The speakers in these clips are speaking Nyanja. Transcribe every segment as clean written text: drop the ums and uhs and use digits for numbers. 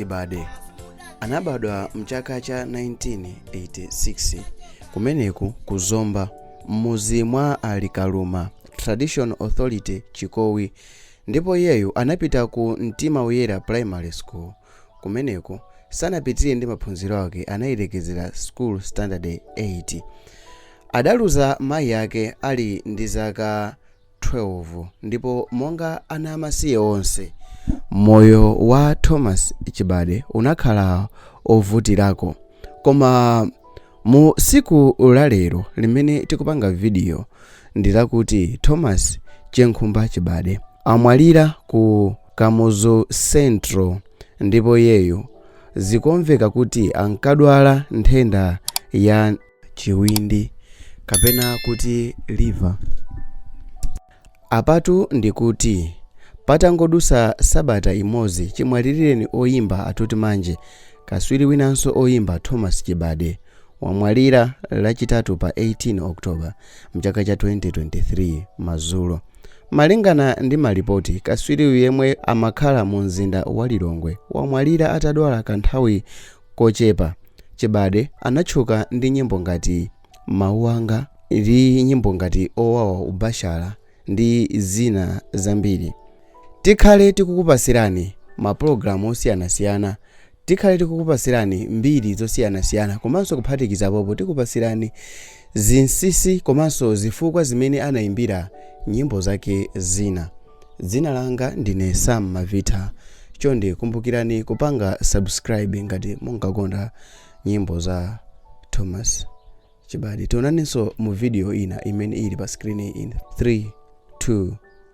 Chibade anabadwa mchaka cha 1986 kumeneku ku Zomba, m'muzi mwa Alikaluma, Traditional Authority Chikowi, ndipo iyeyu anapita ku Mtima Woyera Primary School. Kumeneku sanapitire ndi maphunziro ake, anayilekezera school standard 8. Adaluza mayi ake ali ndi zaka 12, ndipo monga ana amasiye onse, moyo wa Thomas Chibade unakhala ovutirako. Koma mu siku la lero limene tikupanga video ndi lakuti Thomas Chenkhumba Chibade amwalira ku Kamuzu Central, ndipo iyeyu zikumveka kuti ankadwala nthenda ya chiwindi kapena kuti liver. Apatu ndikuti patangodusa sabata imodzi chimwalireni oyimba atuti manje, kaswiri winanso oyimba Thomas Chibade wamwalira Lachitatu pa 18 October mchaka cha 2023 madzulo. Malingana ndi malipoti, kaswiriyu yemwe amakhala mu mzinda wa Lilongwe wamwalira atadwala kanthawi kochepa. Chibade anatchuka ndi nyimbo ngati Mawu Anga ndi nyimbo ngati Owawa Ubashala ndi zina zambiri. Tikhale tikukupasirani mapulogalamu osiyanasiyana, tikhale tikukupasirani mbiri zosiyanasiyana, komanso kuphatikizapopo tikupasirani zinsinsi komanso zifukwa zimene anayimbira nyimbo zake zina. Dzina langa ndine Sam Mavita. Chonde kumbukirani kupanga subscribe ngati munkakonda nyimbo za Thomas Chibade. Tionanenso mu video ina imene ili pa screen in 3, 2,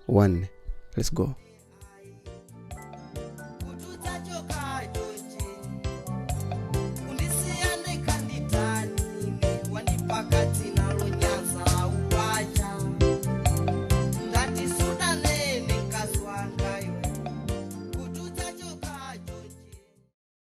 1, let's go.